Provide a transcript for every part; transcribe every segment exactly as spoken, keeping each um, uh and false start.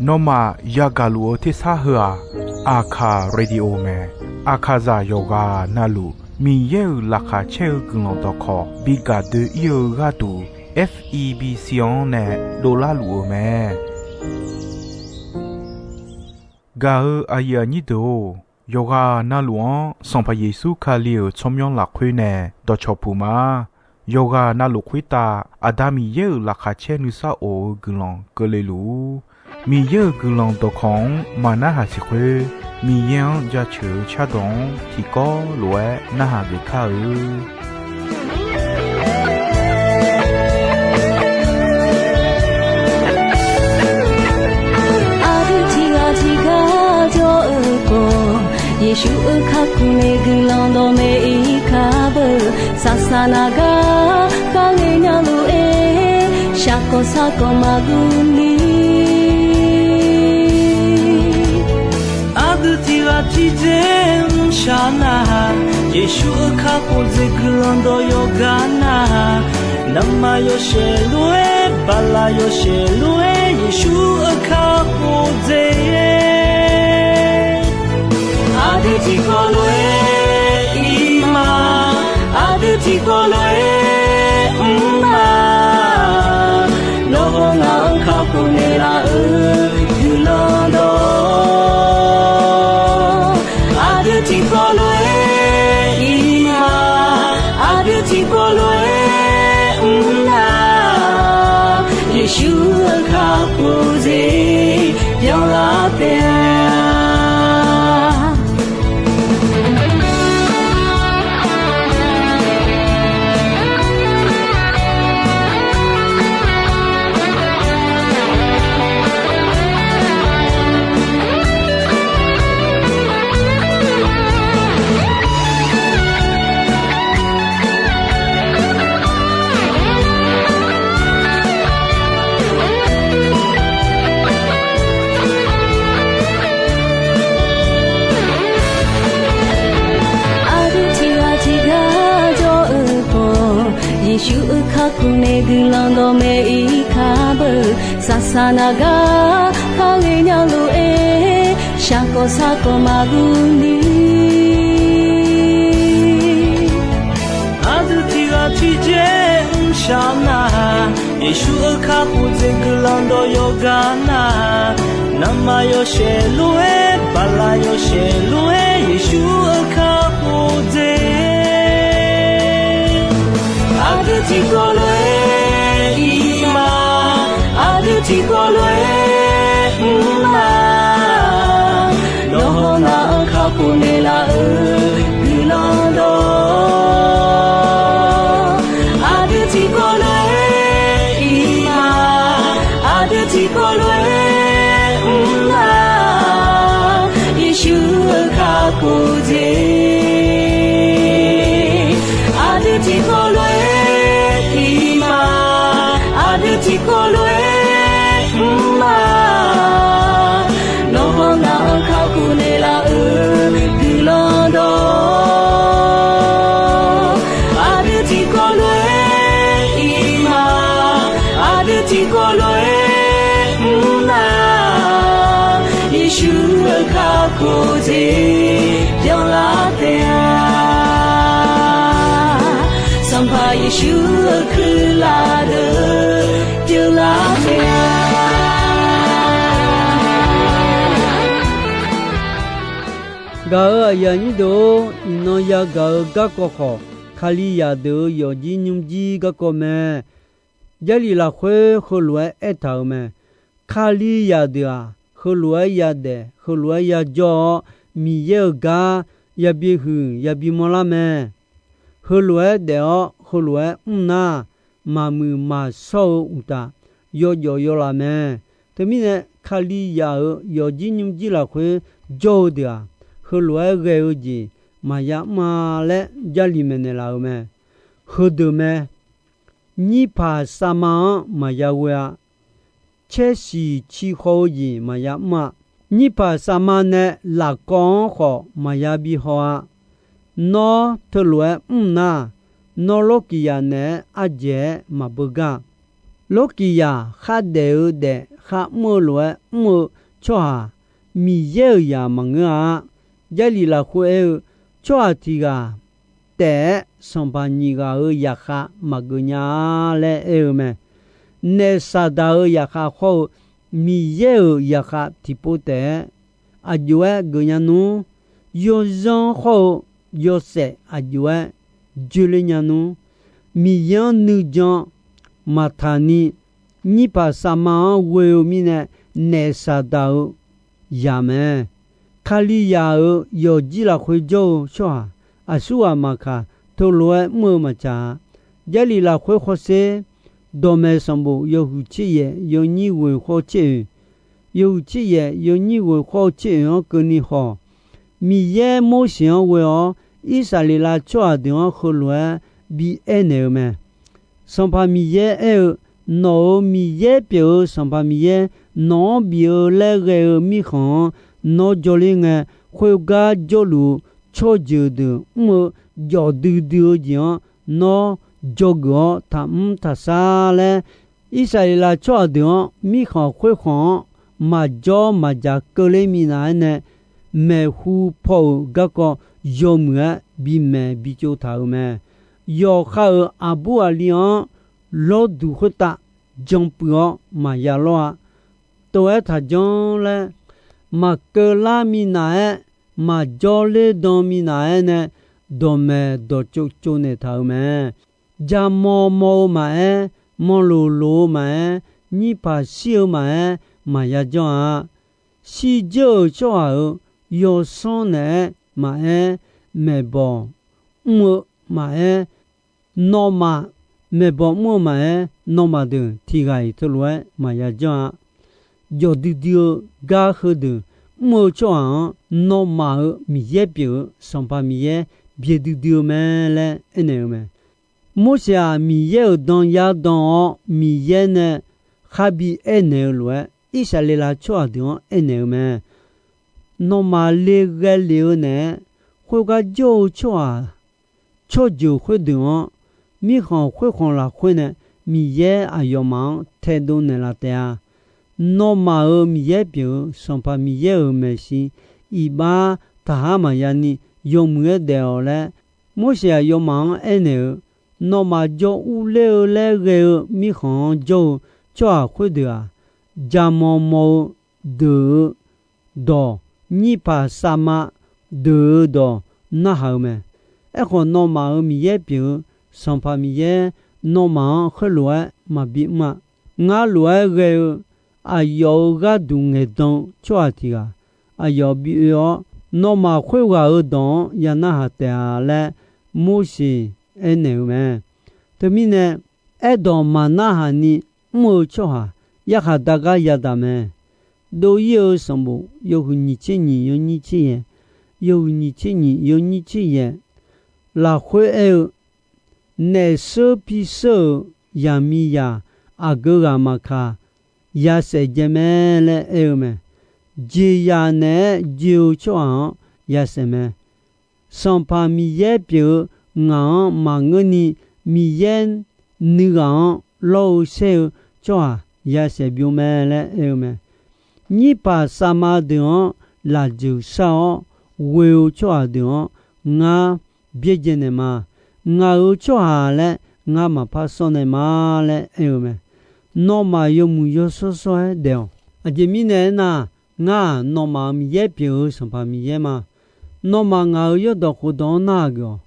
Nawmaf yagaq luf-eu tersar heu-aq, Aqkaq Radio mae. Aqkaqzaq yawqghaq navluf Miqyaer-euq laqkhaq caer-eu guiqlanq dawqkawq bi gaq doe-ir-eu gharduq, F E B C-anr nae dovlar luf-eu mae. Gaq-eu aqyuif aqnyir deuq-or, yawqghaq navluf-anr Sanqpaq Yeqsur Kali-euq tsawrmyanr lafkhoer nae dawqcawq puq ma. Yawqghaq navluf khoertav Aqda Miqyaer-euq laqkhaq caer nuisar of-eu guiqlanq keuvle luf-ur. Miqyaer-euq guiqlanq dawqkawq-anr maqnarhaq siq khoer, Miqyaer-anr jaceuq-eu cardawq-anr tiqkawv lof-aer narhaq geuf kar-eu. Aqdui tiqghaq tiqgar jawr-eu khawf, Yeqsur-euq kakhof nae guiqlanq dawqmaeq-ir kar beu. Saqsaq naq gar kharghae nya lof-aer, shaqkawq sarkawq maqguv ni. Aqdui tiqghaq tiqdzer mrshaq nar, Yeqsur-euq kakhof dzaeq guiqlanq dawq yawqgar nar, navmaqyawshaef lof-aer, baqlaqyawshaef lof-aer, Yeqsur-euq kakhof dzaeq Aqdui tiqkawv lof-aer ir ma, aqdui tiqkawv lof-aer mr ma. Nawr hawr ngaq-anr kakhof naeqlaf-eu guiqlanq dawq. Aqdui tiqkawv lof-aer ir ma, aqdui tiqkawv lof-aer mr na. Yeqsur-euq kakhof dzaeq byanlar taef-a. Aqdui tiqghaq tiqgar jawr-eu khawf, Yeqsur-euq kakhof nae guiqlanq dawqmaeq-ir kar beu. Saqsaq naq gar kharghae nya lof-aer, shaqkawq sarkawq maqguv ni. Aqdui tiqghaq tiqdzer mrshaq nar, Yeqsur-euq kakhof dzaeq guiqlanq dawq yawqgar nar, navmaqyawshaef lof-aer, baqlaqyawshaef lof-aer, Yeqsur-euq kakhof dzaeq. Aqdui tiqkawv lof-aer ir ma, aqdui tiqkawv lof-aer mr ma. Nawr hawr ngaq-anr kakhof naeqlaf-eu guiqlanq dawq. Aqdui tiqkawv lof-aer ir ma, aqdui tiqkawv lof-aer mr ma. Yeqsur-euq kakhof dzaeq. Aqdui tiqkawv lof-aer ir ma, aqdui tiqkawv lof-aer mr ma. Nawr hawr ngaq-anr kakhof naeqlaf-eu guiqlanq dawq. Aqdui tiqkawv lof-aer ir ma, aqdui tiqkawv lof-aer mr ma. Yeqsur-euq kakhof dzaeq byanlar taef-a. Sanqpaq Yeqsur-euq kuirlaf deuq byanlar taef-a. Gaq-euq aqyuif aqnyir deuq-or, iqnan yagaq-eu garkawv khawf, Kalizaq deuq-euq yawfjir nymrjir garkawv mae. Jarlif lafkhoer heulof-aer aertaq-euq mae. Kalizaq deuq-aq, heulof-aer yadaef, heulof-aer yajawr-awr, Miqyaer-euq gar yabi huiq yabi manrlar mae. Heulof-aer daef-awr heulof-aer mr nar, maqmuiq maqshawr-eu uqtaf, yawjawf yawlaf mae. Teumirnae, Kalizaq-euq yawfjir nymrjir lafkhoer jawr-eu deuq-aq, heulof-aer ghae-eu jeq maqya mr-a laer Jarlif maeqnaeq laf-euq mae. Heudeuq mae. Nyirpaq savma-anr maqya ghoe-a. Caer siq ci khaw-eu jeq maqya mr-a. Nyirpaq savma nae lafkawv-anr khawf maqya bi haw-a. Nawr teulof-aer mr nar, nawr lorkiqyaq naeq-aer ardzaeq-aer maqbeugar-a. Lawrkiqzaq khardaef-eu daef kharmr-eu lof-aer mr-eu tsawrhaq, Miqyaer-euq zaq maqngeur-a. Jarlif lafkhoer aer-eu, tsawrhaq tiq ghaq taef-aer sanqpaq nyiq ghaq-euq zaqkhav maqgeuf nya-a laer aer-eu mae. Naef Saqdaq-euq zaqkhav khawr-eu Miqyaer-euq zaqkhav tiqpov taef-aer aqjox-aer geuf nya nmr. Yawzanr khawr-eu yawshaef aqjox-aer joerler nya nmr. Miqyaer-anr nuijan maqtaq ni, nyirpaq Saqma-anr ghoe-eu mirnae, naef Saqdaq-euq zaq mae. Kalizaq-euq yawqjir lafkhoer jawr-eu tsawrhaq aqsurghaq maqkaq, teulof-aer mr-eu maqtsaq-a. Jarlif lafkhoer khawrsher, dawqmaeq sanqbof yawhuiq tser yaef yawnyir ghoeq khawr tser oeq, yawhuiq tser yaef yawnyir ghoeq khawr-eu tser oeq-anr keuvni khawf, Miqyaer Morseq-anr ghoe-awr, Irsaqleqlav tsawrhaq deuq-anr heulof-aer bi aernaeq-eu mae. Sanqpaq Miqyaer aer-eu, Nawq-euq Miqyaer pyeuf-eu Sanqpaq Miqyaer nawq-anr bif-eu laer ghae-eu mirkhanq-anr nawr jawrler ngae, khoergar jawrluf-eu tsawrjeuq deuq mr-eu jawf duidui-eu jeq-anr nawr dzawgeuf-awr taqmr taqshar laer, Irsaqleqlav tsawrhaq deuq-anr mirkhanq khoerkhanq-anr maqjawr maqjaq keuvler minav-aer nae maeqhu paw-euq garkawv yawmuiq-aer bimaeq bitsov taq-euq mae. Yawqha-euq aqbur aqli-anr lawrduq khoertav janpuiv-awr maqya lawr-a. Tov-aer taqjanr laer, maqkeuv lar minav-aer, maqjawr ler dan minav-aer nae, dawqmaeq dawqtsov tsovnaeq taq-euq mae. Jamaw maw-eu maqaer, manloq loq-eu maqaer, nyirpaq shir-eu maqaer, maqya janr-a. Shirdzeur-euq tsawrhaq-euq yawsanr naeq-aer maqaer, maeqbawq mr-eu maqaer, nawmaf maeqbawq mr-eu maqaer, nawmaf deuq tiq ghaq-iq teulof-aer maqya janr-a. Jawq duidui-eu gar heudeuq mr-eu tsawrhaq-anr, nawmaf-euq Miqyaer pyeuf-eu Sanqpaq Miqyaer byae duidui-eu mae laer aernaeq-eu mae. Morseq-aq, Miqyaer-euq dan yar dan-awr, Miqyaer nae kharbi aernaeq-eu lof-aer, Irsaqleqlav tsawrhaq deuq-anr aernaeq-eu mae. Nawmaf le ghae lef-eu naeq-aer, khoergar jawr-eu tsawrhaq tsawrjeuq khoerdeuq-anr, mirkhanq khoerkhanq lafkhoer nae Miqyaer aqyawfmaf-anr taedov naeqlaf taef-a. Nawmaf-euq Miqyaer pyeuf-eu Sanqpaq Miqyaer-euq maeqshi iqbax taqhar maqya ni yawmuiq-aer daef-awq laer, Morseq aqyawfmaf-anr aernaeq-eu, nawmaf jawr urler-eu laer ghae-eu mirkhanq-anr jawr-eu tsawrhaq khoerdeuq-aq, jamaw maw-eu deuq-eu dawq, nyirpaq savma deuq-eu dawq narhaq-eu mae. Aerkhawf, nawmaf-euq Miqyaer pyeuf-eu Sanqpaq Miqyaer nawmaf-anr khoerlof-aer maqbi mr-a. Ngar lof-aer ghae-eu aqyawf-euq gharduq ngaeqdan-eu tsawrhaq tiq ghaq aqyawf bi oe-awr, nawmaf khoerghaq-euq dawq-anr ya narhaq taef-a laer, Morseq aernaeq-eu mae. Teumirnae, aerdawq maqnarhaq ni mr-eu tsawrhaq yarkhaq dar gar yadaq mae. Dov-ir-eu sanqbof yawhuiq nyiq tser nyiq yawnyir tser yaeq, yawhuiq nyiq tser nyiq yawnyir tser yaeq lafkhoer aer-eu, naef sheur pi sheur-euq zaqmiqzaq aqgeu ghaq maqkaq, yasaef jae mae laer aer-eu mae. Jeqzaq naeq-aer joe-eu tsawrhaq-anr yasaef mae. Sanqpaq Miqyaer pyeuf-eu ngaq-anr maqngeurni, Miqyaer nuighaq-anr lawr-eu saer-eu tsawrhaq yasaef byov mae laer aer-eu mae. Nyirpaq savma deuq-anr lafjeuq shar-awr ghoe-eu tsawrhaq deuq-anr ngar byaerdzae naeqma. Ngaq-euq tsawrhaq laer ngar maqpar sawr naeqma laer aer-eu mae. Nawmaf yawmuiq yawshawr shawr-aer daef-awq. Aqjeq mirnae aernar, ngar-aq, nawmaf-euq Miqyaer pyeuf-eu Sanqpaq Miqyaer ma. Nawmaf ngaq-euq yawrdawq khofdawq-anr narhaq geuf-awq.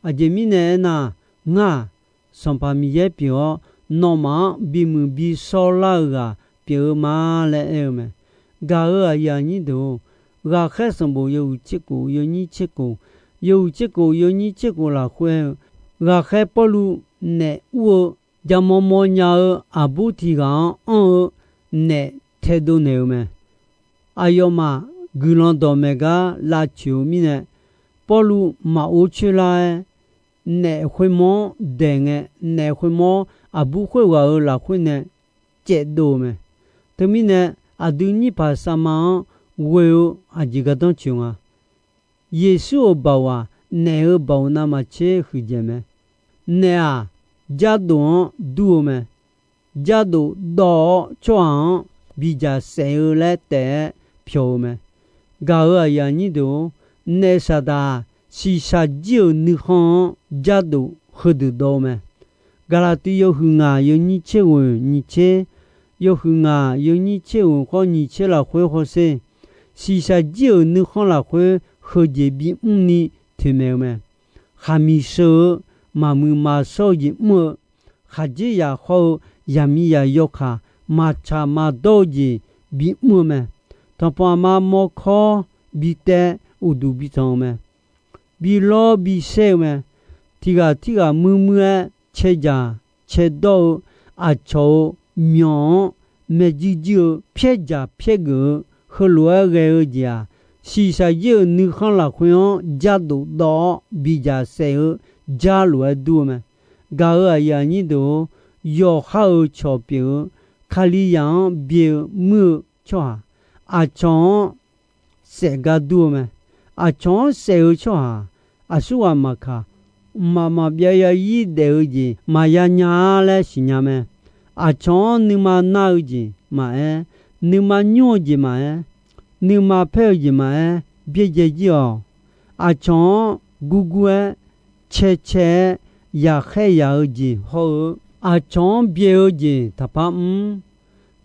Aqjeq mirnae aernar, ngar-aq, Sanqpaq Miqyaer pyeuf-awr, nawmaf-anr bimuiq bi shawrlar-eu ghaq pyeuf-eu ma laer aer-eu mae. Gaq-euq aqyuif aqnyir deuq-or, ghaqkhaer sanqbof yawhuiq tserkhof yawnyir tserkhof, yawhuiq tserkhof yawnyir tserkhof lafkhoer-eu, ghaqkhaer Pawrluv naef ur-eu jaqmawr mawrnya-eu aqbur tiq ghaq-anr anr-eu naef taedov naeq-eu mae. Aqyawfmaf guiqlanq dawqmaeq gar lavtsoeq-eu mirnae, Pawrluv maqor coerlar-aer, naef khoermawr-anr daeq ngae, naef khoermawr aqbur khoerghaq-euq lafkhoer nae caevdov-eu mae. Teumirnae, aqdui nyirpaq savma-anr ghoe-eu aqjeq gardanr tsoeq nga. Yeqsur-euq baoq-aq, naef-euq baoq navmaqtser huiqdzaeq mae. Naef-aq, jardof-anr dur-eu mae. jardof dawv-awr tsawrhaq-anr bidzaq saef-eu laer taef-aer pyawq-eu mae. Gaq-euq aqyuif aqnyir deuq-or, naef saqdaq-aq, shiqshaq jir-euq nuikhanr-anr jardof heudeuq dawv-eu mae. Gaqlaqtiv yawhuiq ngaq yawnyir tser ghoeq nyiq tser, yawhuiq ngaq yawnyir tser ghoeq khawr nyiq tser lafkhoer hawsher. Shiqshaq jir-euq nuikhanr lafkhoer heujeq bimr ni toeqmaeq-eu mae. Khaqmiq sheu-eu, maqmuiq maqshawr-eu jeq mr-eu, khaqdzerzaq hawr-eu zaqmiqzaq yawkaq maqtsaq maqdawr-eu jeq bimr-eu mae. Tanqpanq aqma mawrkawr bitaev uqduq bitanq-eu mae. Bilawr bisaer-eu mae. Tiqghaq tirghaq muir muir-aer caedzaq caedawr-eu, aqcawq-euq myawq-anr maeqjuir juir-eu, pyaerdzaq pyaergeuf-eu, heulof-aer ghae-eu jeq-aq, shiqshaq jir-euq nuikhanr lafkhoer-anr jardof dawv-awr bidzaq saef-eu jar lof-aer dur-eu mae. Gaq-euq aqyuif aqnyir deuq-or, yawqha-euq cawq pyeuf-eu, Kalizaq-anr byae-eu muir-eu tsawrhaq, aqcawq-anr saef gar dur-eu mae. Aqcawq-anr saef-eu tsawrhaq, aqsurghaq maqkaq, mqmaq maqbyav yarzir daef-eu jeq maqya nya-ar laer siqnya mae. Aqcawq-anr nuima nar-eu jeq maqaer, nuima nymr-eu jeq maqaer, nuima paer-eu jeq maqaer, byaerdzae jir-awq. Aqcawq-anr gurgur-aer, caecae-aer, yaqkhaer yaq-eu jeq hawr-eu, aqcawq-anr byae-eu jeq taqpar mr.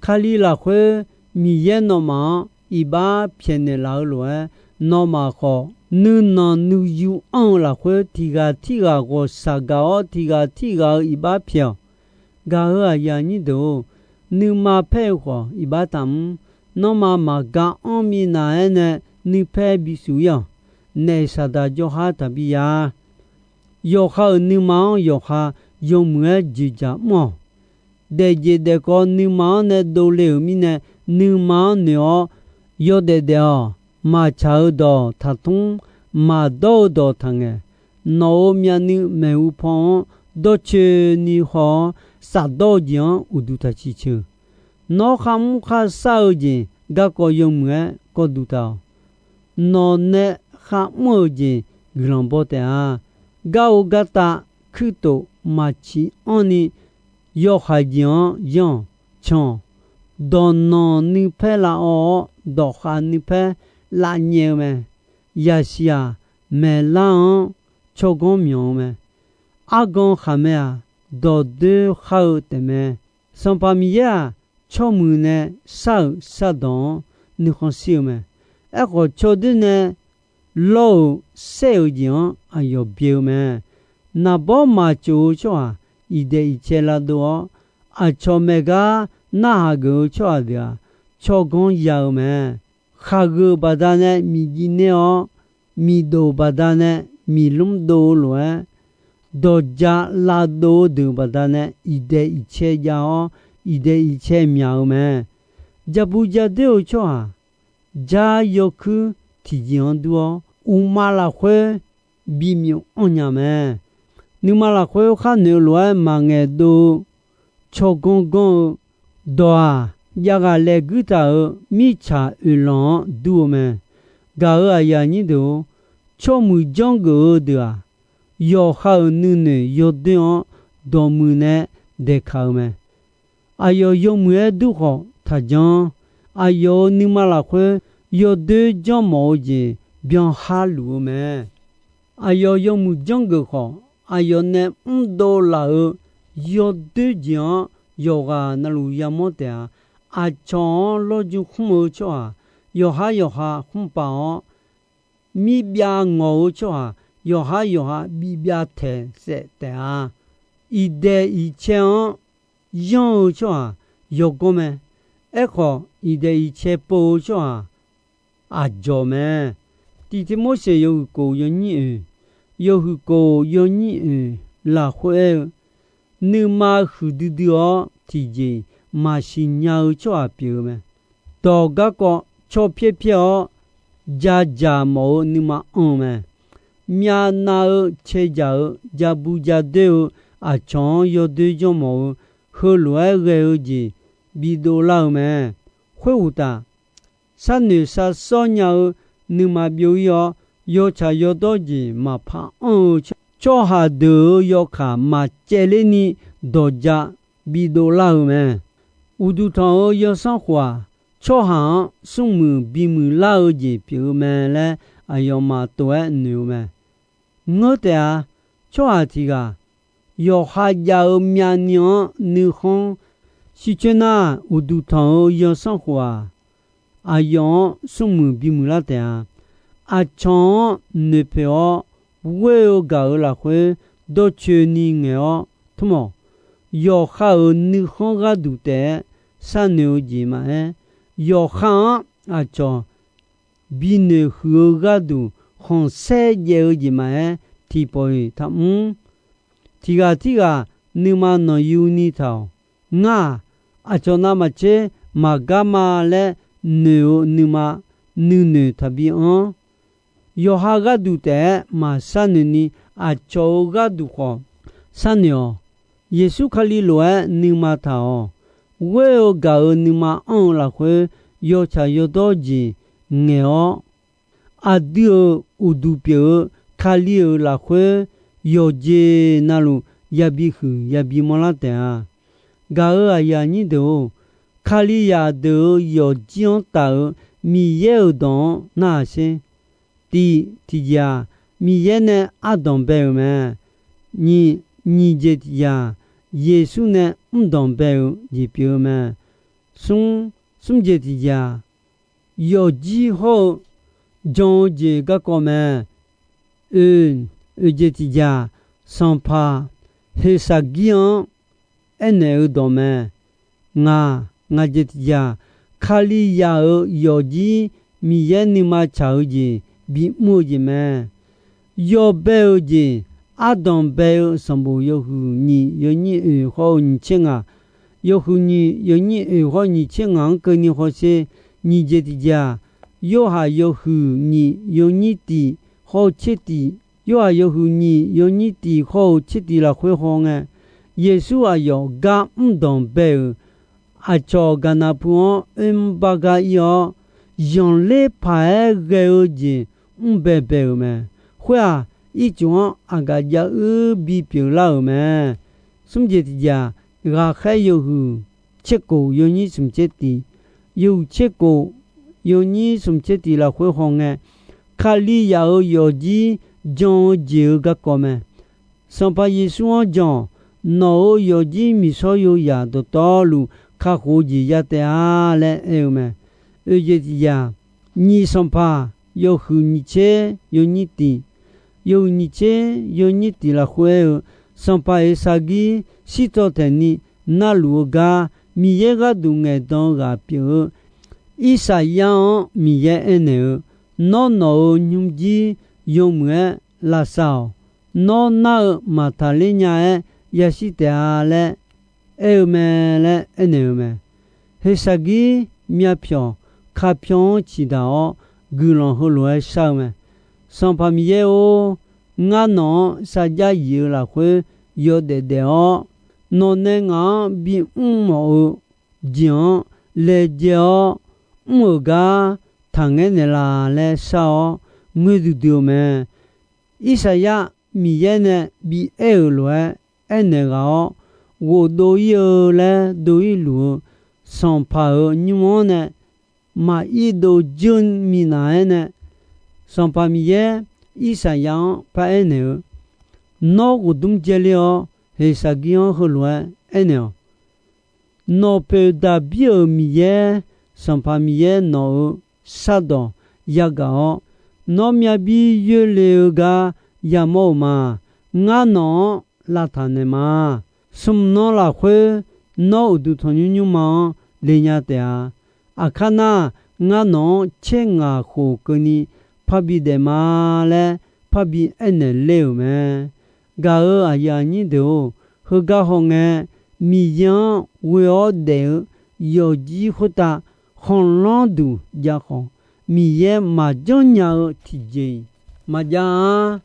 Kali lafkhoer Miqyaer nawmaf-anr iqbax pyaeqnaeq laf-eu lof-aer, nawmaf khawf nuinanq nuiyu anr-eu lafkhoer tiqghaq tirghaq ghawqshaq gaq-awr tiqghaq tirghaq-euq iqbax pyaeq-awq. Gaq-euq aqyuif aqnyir deuq-or, nuima paer-eu khawf iqbax taqmr. Nawmaf maqga anr minav-aer nae nuipaer bisuf ir-awq. Naef saqdaq jawrhar taqbi ya. Yawqha-euq nuima-anr yawqha yawmuiq-aer jeqdzaq mr-awq. Daefjeq daefkawv nuima-anr nae dovle-euq mirnae, nuima-anr noeq-awr yawdaef daef-awq. Maqtsaq-eu dawq taqtmr, maqdawr-eu dawq taqngaeq. Nawq-euq myavnuiv maeqhu paw-anr dawrcoeni haw-awr, safdawr-eu jeq-anr uqduq taq ciqceuq. Nawr kharmr kharshar-eu jeq garkawv yawmuiq-aer kawv duq taq-awq. Nawq nae kharmr-euq jeq guiqlanq baw taef-a. Gar-eu gartav kuirtof maqciq anrni, yawhaiq jeq-anr yanr-awq, can-awq. Dawqnanq nuipaer lavawv-awr, dawqkhav nuipaer lavnyaev-eu mae. Yaqsiq-aq, maeqlar-anr tsawrganr myanq-eu mae. Argan khaqmae-aq, dawqdoer khar-eu taefmae. Sanqpaq Miqyaer-aq, tsawrmuiq nae shar-euq shardawq-anr nuikhanr shir-eu mae. Aerkhawf, cawdoer nae lawr-euq saer-euq jeq-anr aqyawf byae-eu mae. Naqbawr maqtsof-eu tsawrhaq iqdaeq iqcae lavdov-awr, aqcawq maeqgar narhaq geuf-eu tsawrhaq deuq-aq, tsawrganr ya-eu mae. Khaqgheuq baqdanae miqjiv ner-awr, miqdof baqdanae miqlmr dov-eu lof-aer, dawqja lavdov-eu deuq baqdanae iqdaeq iqcae jav-awr, iqdaeq iqcae myaq-eu mae. Jabu jadoer-eu tsawrhaq, jar yawkuir tiqjeq-anr dur-awr, uqma lafkhoer bimyuf anr nya mae. Nuima lafkhoer khar noeq-eu lof-aer maqngaeq dov-eu tsawrganr ganr-eu dawq-aq, javghaq laeguir taq-euq mirtsaq oeqlanq-anr dur-eu mae. Gaq-euq aqyuif aqnyir deuq-or, tsawrmuiq janrgeuf-eu deuq-aq, yawqha-euq nuinoeq yawdoer-anr dawqmuiq nae daeqkaq-eu mae. Aqyawf yawmuiq-aer dur khawf taqjanr. Aqyawf-euq nuima lafkhoer yawdoer janrmawf-eu jeq byanhar luf-eu mae. Aqyawf yawmuiq janrgeuf khawf, aqyawf nae mrdov laf-euq yawdoer jeq-anr yawqghaq navluf yamawr taef-a. Aqcawq-anr lawrju khmr-eu tsawrhaq yawqhar yawqha khmr paf-awr, mirbyav ngawq-eu tsawrhaq yawqhar yawqha bibyav taeq saef taef-a. Iqdaeq iqcae-anr yanr-eu tsawrhaq yawganr mae. Aerkhawf, iqdaeq iqcae pov-eu tsawrhaq aqdzawq mae. Tiqtiv Morseq yawhuiq kof yawnyir oeq, yawhuiq kof yawnyir oeq lafkhoer aer-eu, nuima huiqdui dui-awr tiqjeq maqsiq nya-eu tsawrhaq pyeuf-eu mae. Dawq garkawv cawpyaer pyaer-awr, jadzaq mawf-eu nuima anr-eu mae. Myavnav-eu caedzaq-eu jabu jadoer-eu aqcawq-anr yawdoer janrmawf-eu heulof-aer ghae-eu jeq bidov lar-eu mae. Khoeruqtaf, sharnoeq sharsawr nya-eu nuima byov-ir-awr, yawtsaq yawdawr jeq maqpar anr-eu tsawrhaq deuq-euq yawkaq maqcaevler ni dawqja bidov lar-eu mae. Uqduq tanq-euq yawsanr khof-aq, tsawrhaq-anr smrmuiq bimuiq lar-eu jeq pyeuf-eu mae laer aqyawfmaf tof-aer noeq-eu mae. Ngeur taef-a. Tsawrhaq tiq ghaq yawqha jav-eu myavni-anr nuikhanr shircoer nar, uqduq tanq-euq yawsanr khof-aq, aqyawf-anr smrmuiq bimuiq lar taef-a. Aqcawq-anr noeqpoeq-awr, ghoer-eu gaq-euq lafkhoer dawrcoeni ngaeq-awr tmr-awq. Yawqha-euq nuikhanr gharduq taef-aer sharnoeq-eu jeq maqaer, yawqha-anr aqcawq binoeq huiq-eu gharduq khanqsaer jaev-eu jeq maqaer, tiqpawf-iq taqmr. Tiq ghaq tirghaq nuima nanqyuni taq-awq. Ngar-aq, aqcawq navmaqtser maqgar ma laer noeq-eu nuima nuinoeq taqbi anr. Yawqha gharduq taef-aer maqsharnoeq ni, aqcawq-euq gharduq khawf sharnoeq-awq. Yeqsur Kali lof-aer nuima taq-awq. Ghoer-eu gaq-euq nuima anr-eu lafkhoer yawtsaq yawdawr jeq ngaeq-awr, aqdui-euq uqduq pyeuf-eu Kali-euq lafkhoer yawqjeq navluf yabi huiq yabi manrlar taef-a. Gaq-euq aqyuif aqnyir deuq-or, Kalizaq deuq-euq yawqjir-anr taf-eu Miqyaer-euq dawq-anr narhaq sher. Tif tiqjeq-aq, Miqyaer nae ardanq bae-euq mae. Nyiq, nyiq jeq tiqjeq-aq, Yeqsur nae mrdanq bae-eu jeq pyeuf-eu mae. Smr, smr jeq tiqjeq-aq, yawqjir hawr-eu jan-eu jeq garkawv mae. Oe, oeq jeq tiqjeq-aq, sanqpaq Heqsaqgir-anr aernaeq-eu dawq mae. Ngaq, ngaq jeq tiqjeq-aq, Kalizaq-euq yawqjir Miqyaer nuima tsaq-eu jeq bimr-eu jeq mae. Yawbae-eu jeq, ardanq bae-eu sanqbof yawhuiq nyiq yawnyir oeq hawr-eu nyiq tser ngaq, yawhuiq nyiq yawnyir oeq hawr nyiq tser ngaq-anr keuvni hawsher. Nyiq jeq tiqjeq-aq, Yorhaq yawhuiq nyiq yawnyir tiq hawr-eu tser tiq, Yorhaq yawhuiq nyiq yawnyir tiq hawr-eu tser tiq lafkhoer hawngae, Yeqsur aqyawf gar mrdanq bae-euq aqcawq gaqnaq pu-anr oermr bar gar ir-awr, zanqler paq-aer ghae-eu jeq mrbae bae-euq mae. Khoer-aq, ircuf-anr aqgaf jav uir bipyeuf lar-euq mae. Smr jeq tiqjeq-aq, ghaqkhaer yawhuiq tser kof yawnyir smq tser tiq, yawhuiq tser kof yawnyir smq tser tiq lafkhoer hawngae, Kalizaq-euq yawqjir jan-eu jeq-euq garkawv mae. Sanqpaq Yeqsur-anr jan-awq. Nawq-euq yawqjir miqshawr yozaq dawqtawvluf kakhof-eu jeq ya taef-a laer aer-eu mae. Oeq jeq tiqjeq-aq, nyiq sanqpaq yawhuiq nyiq tser yawnyir tiq, yawhuiq nyiq tser yawnyir tiq lafkhoer aer-eu, sanqpaq Heqsaqgir shirtawv taeqni narluf-eu gar Miqyaer gharduq ngaeqdan-eu ghaq pyeuf-eu Irsaqyar-anr Miqyaer aernaeq-eu, Nawr, nawq-euq nymrjir yawmuiq-aer lavsav-awq. Nawr nar-eu maqtaqler nya-aer yashir taef-a laer aer-eu mae laer aernaeq-eu mae. Heqsaqgir myavpyawq kapyawr-anr ciqdaq-awr, guiqlanq heulof-aer shar-eu mae. Sanqpaq Miqyaer-or, ngar nawq-anr sarjax yif-eu lafkhoer yawdaef daef-awr, nawq nae ngaq-anr bimr mawf-eu jeq-anr laejae-awr mr-euq gar taqngaer naeqlaf laer shar-awr, ngoer duidui-eu mae. Irsaqyar Miqyaer nae bi aer-euq lof-aer aernaeq ghaq-awr, ghofdov ir-eu laer dov ir luf-eu sanqpaq-euq nymr-anr nae maqir dov dzeur minav-aer nae, Sanqpaq Miqyaer Irsaqyar-anr paraer naeq-eu, Nawr ghofdmr jaeler-awr, Heqsaqgir-anr heulof-aer aernaeq-awq. Nawq poeq Daqbir-euq Miqyaer, Sanqpaq Miqyaer nawq-euq shardawq yagaq-awr, nawr myavbir yoerle-eu gar yamawr-euq ma. Ngar nawq-anr lavtaq naeqma. Smq nan lafkhoer nawr uqduq tanqnymr nymrma-anr le nya taef-a. Aqkar nar, ngar nawq-anr tser ngaq khof keuvni parbi daef ma laer parbi aernaeq ler-euq mae. Gaq-euq aqyuif aqnyir deuq-or, heugar hawngae, Miqyaer-anr ghoe-awr daef-eu yawqjir khoertav khanqlanr duq jav khawf, Miqyaer maqjanr nya-eu tiqjeq-iq maqjav-a.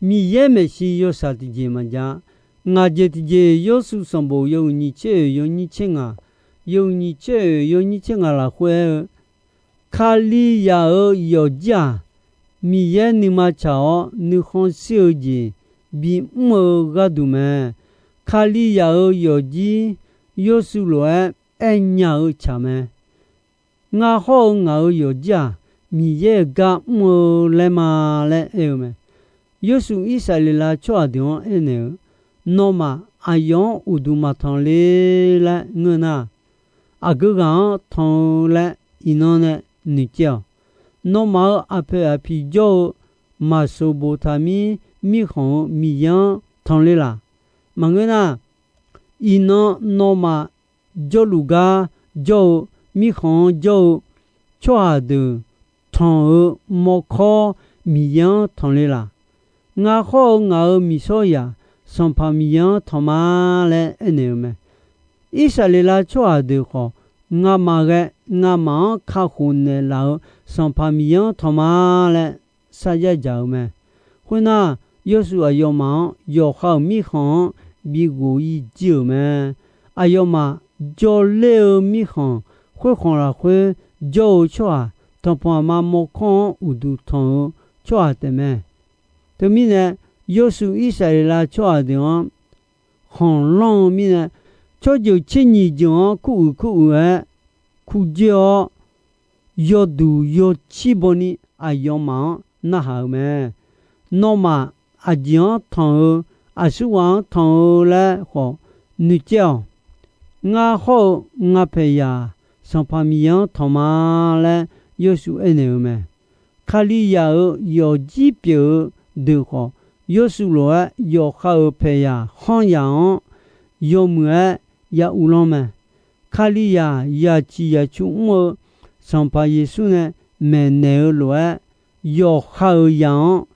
Miqyaer maeqshi yawshaq tiqjeq maqjav. Ngaq jeq tiqjeq, Yawrshuv sanqbof yawhuiq nyiq tser oeq yawnyir tser ngaq, yawhuiq nyiq tser oeq yawnyir tser ngaq lafkhoer aer-eu, Kalizaq-euq yawqjir-aq, Miqyaer nuima tsaq-awr nuikhanr shir-eu jeq bimr-eu gharduq mae. Kalizaq-euq yawqjir Yawshuif lof-aer aernya-eu tsaq mae. Ngar hawr-eu ngaq-euq yawqjir-aq, Miqyaer-euq gar mr-eu laer ma laer aer-eu mae. Yawshuif Irsaqleqlav tsawrhaq deuq-anr aernaeq-eu, Nawmaf aqyawf-anr uqduq maqtanq le laer ngeur nar, aqgeu ghaq-anr tanq-eu laer iqnan nae noeqcaev-awq. Nawmaf-euq aqpoeq aqpiq jawr-eu Maqsoqboqtaqmir mirkhanq-euq Miqyaer-anr tanq le laq. Maqngeur nar, iqnan nawmaf jawrluf gar jawr-eu mirkhanq-anr jawr-eu tsawrhaq deuq tanq-eu mawrkawr Miqyaer-anr tanq le laq. Ngar hawr-eu ngaq-euq miqsawrzaq Sanqpaq Miqyaer-anr tanq ma laer aernaeq-eu mae. Irsaqleqlav tsawrhaq deuq khawf, ngamaf ghae ngamaf-anr kakhof naeqlaf-euq Sanqpaq Miqyaer-anr tanq ma laer sarjax dzaq-eu mae. Khoernar, Yawshuif aqyawfmaf-anr yawqha-euq mirkhanq-anr bi ghof-ir jir-euq mae. Aqyawfmaf jawrler-eu mirkhanq khoerkhanq lafkhoer jawr-eu tsawrhaq, tanqpanq aqma mawrkawr-anr uqduq tanq-eu tsawrhaq taefmae. Teumirnae, Yawshuif Irsaqleqlav tsawrhaq deuq-anr khanqlanr-eu mirnae, tsawrjeuq tser nyiq jeuq-anr kuruiq kuruiq-aer kurdzoer-awr, yawduq yawcir bawni aqyawfmaf-anr narhaq-eu mae. Nawmaf aqjeq-anr tanq-eu, aqsurghaq-anr tanq-eu laer khawf noeqcaev-awq. Ngar hawr-eu nga paeqzaq Sanqpaq Miqyaer-anr tanq ma laer Yawshuif aernaeq-eu mae. Kalizaq-euq yawqjir pyeuf-eu deuq khawf, Yawshuif lof-aer yawqha-euq paeqzaq khanryaq-anr yawmuiq-aer ya uvlanr mae. Kalizaq yaciq yacu mr-eu Sanqpaq Yeqsur nae maeqnaeq-eu lof-aer, yawqha-euq zaq-anr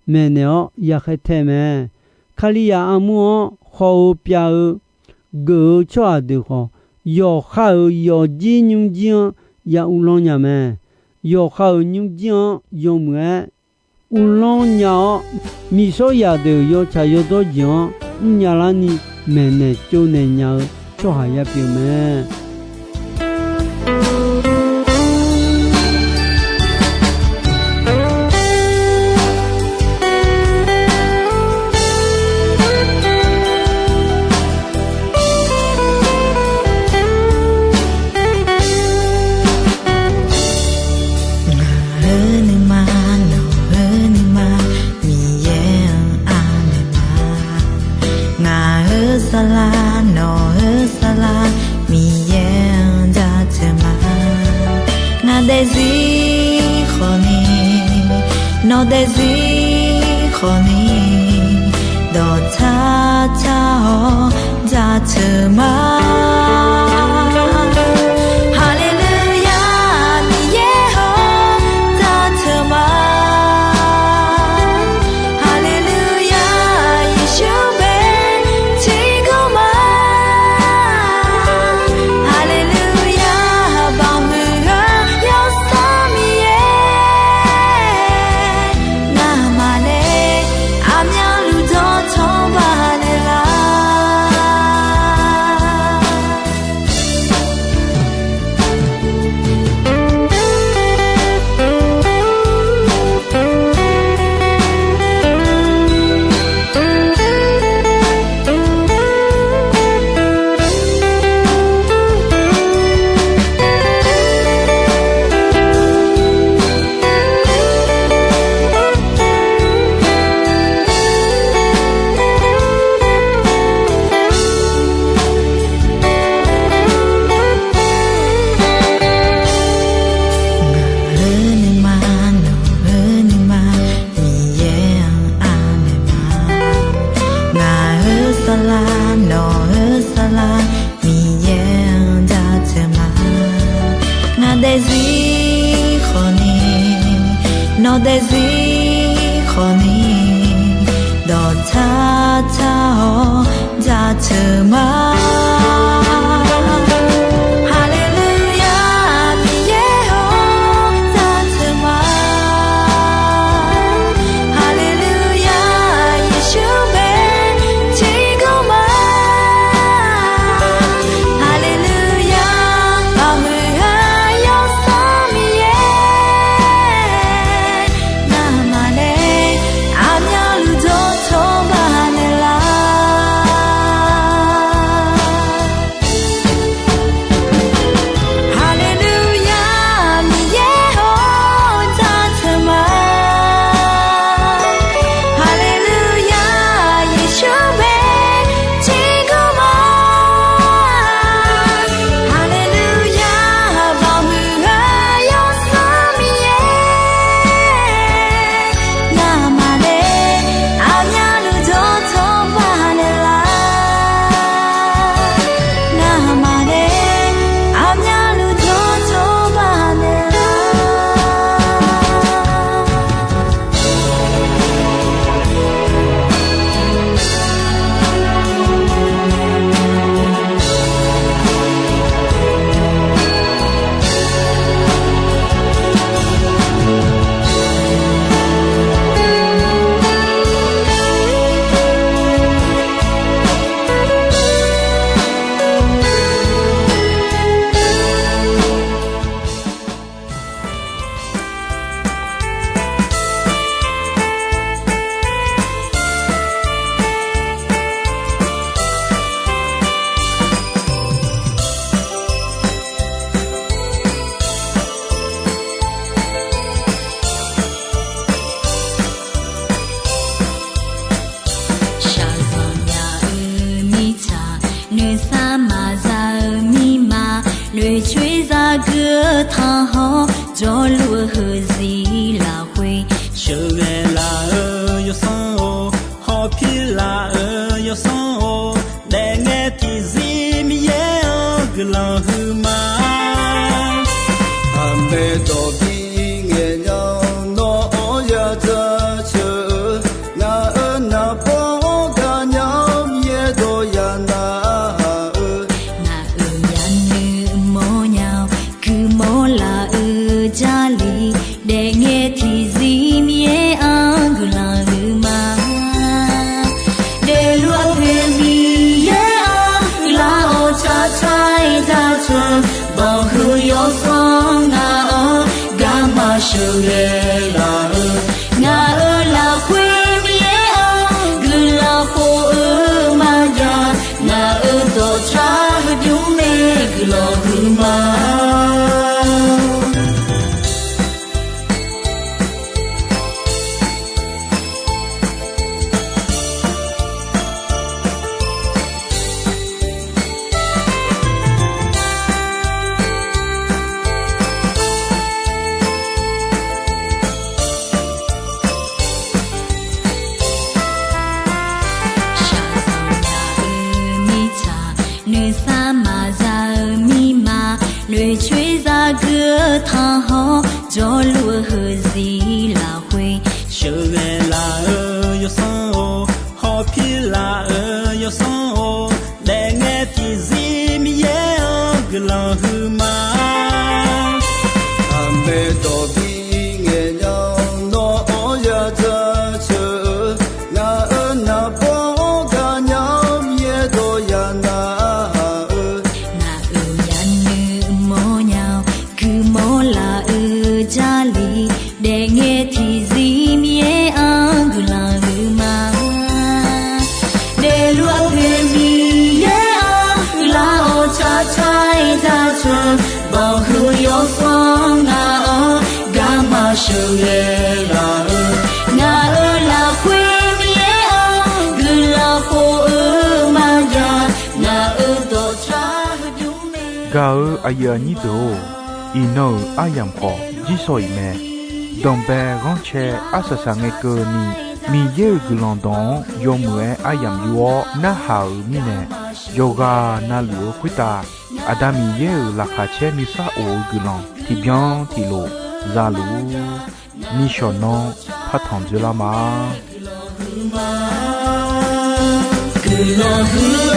maeqnaeq-awr ya khaer tae mae. Kalizaq armur-anr haw-eu pyav-eu geuf-eu tsawrhaq deuq khawf, yawqha-euq yawqjir nymrjir-anr ya uvlanr nya mae. Yawqha-euq nymrjir-anr yawmuiq-aer uvlanr nya-awr, miqsawrzaq deuq yawtsaq yawdawr jeq-anr mrnya larni maeqnaeq tsovnaeq nya-eu tsawrhaq ya pyeuf mae. Ngaq-euq nuima, nawq-euq nuima, Miqyaer-anr anaeq ma. Ngaq-euq saflar, nawq-euq saflar, Miqyaer-anr jaceuq ma. Ngaq daefzir khawfni, nawq daefzir khawfni, dawqtsar tsar-awr jaceuq ma. Haleluya, Miqyaer-awr jaceuq ma. Haleluya, Yeqsur bae tiqgawr ma. Haleluya, baoq muiq-eu Yawsanr Miqyaer, ngamaf nae aqmyanluf dawqtawq baqnaeq lar. Ngaq-euq nuima, nawq-euq nuima, Miqyaer-anr anaeq ma. Ngaq-euq saflar, nawq-euq saflar, Miqyaer-anr jaceuq ma. Ngaq daefzir khawfni, nawq daefzir khawfni, dawqtsar tsar-awr jaceuq ma. Haleluya, Miqyaer-awr jaceuq ma. Haleluya, Yeqsur bae tiqgawr ma. Haleluya, baoq muiq-eu Yawsanr Miqyaer, ngamaf nae aqmyanluf dawqtawq baqnaeq lar. Noeqcoer zaqguq-eu tanqhawq, jawrluf-eu heuzir lafkhoer sheuqghae laf-eu yawsanr-or, hawpir laf-eu yawsanr-or, daefngae tiqzir Miqyaer-anr guiqlanq huiqma. Aqmaeq dawq bi ngaeq nya, nawr-anr ya jaceuq-eu, ngaq-euq naqbawr-anr gaqnya-awr, Miqyaer dawq ya nav-eu, ngaq-euq ya'nuiv mawrnya-awr, guiqmawr laf-eu Jarlif, daefngae tiqzir Miqyaer-anr guiqlanq huiqma. Daefluf-eu poeq Miqyaer-anr guiqlanq-awr, tsaqtsaq-aer jaceuq-eu, banqhuiq yawsanr ngaq-anr garma sheuqghae laf-eu, ngaq-euq lafkhoer Miqyaer-anr guiqlanq khof-eu maqjav, ngaq-euq dawqtsar heubymr mae guiqlanq huiqma. Shaqzanq nya-eu mirtsaq, nuisar maqza-eu mirma, noeqcoer zaqguq-eu tanqhawq, jawrluf-eu heuzir lafkhoer sheuqghae laf-eu yawsanr-or, hawpir laf-eu yawsanr-or, daefngae tiqzir Miqyaer-anr guiqlanq huiqma. Aqmaeq dawq bi ngaeq nya-awr, nawr-anr ya jaceuq-eu, ngaq-euq naqbawr-anr gaqnya-awr, Miqyaer dawq ya nav-eu, ngaq-euq ya'nuiv mawrnya-awr, guiqmawr laf-eu Jarlif, daefngae tiqzir Miqyaer-anr guiqlanq huiqma. Daefluf-eu poeq Miqyaer-anr guiqlanq-awr, tsaqtsaq-aer jaceuq-eu, banqhuiq yawsanr ngaq-anr garma sheuqghae laf-eu, ngaq-euq lafkhoer Miqyaer-anr guiqlanq khof-eu maqjav, ngaq-euq dawqtsar heubymr mae. Gaq-eu aqyuif aqnyir deuq-or, iqnan-euq aryamq khawf jirshaw iq mae. Danqbae ghanrcae arsaq saq ngae keuvni, Miqyaer-euq guiqlanq dawq-anr yawmuiq-aer aryamq yur-awr narhaq-euq mirnae, yawqghaq navluf-eu khoertav Aqda Miqyaer-euq laqkhaq caer nuisar of-eu guiqlanq tiqbyan tiqlof za luf-ur. Nishawq nanr partanq dzoerlar ma. Guiqlanq huiq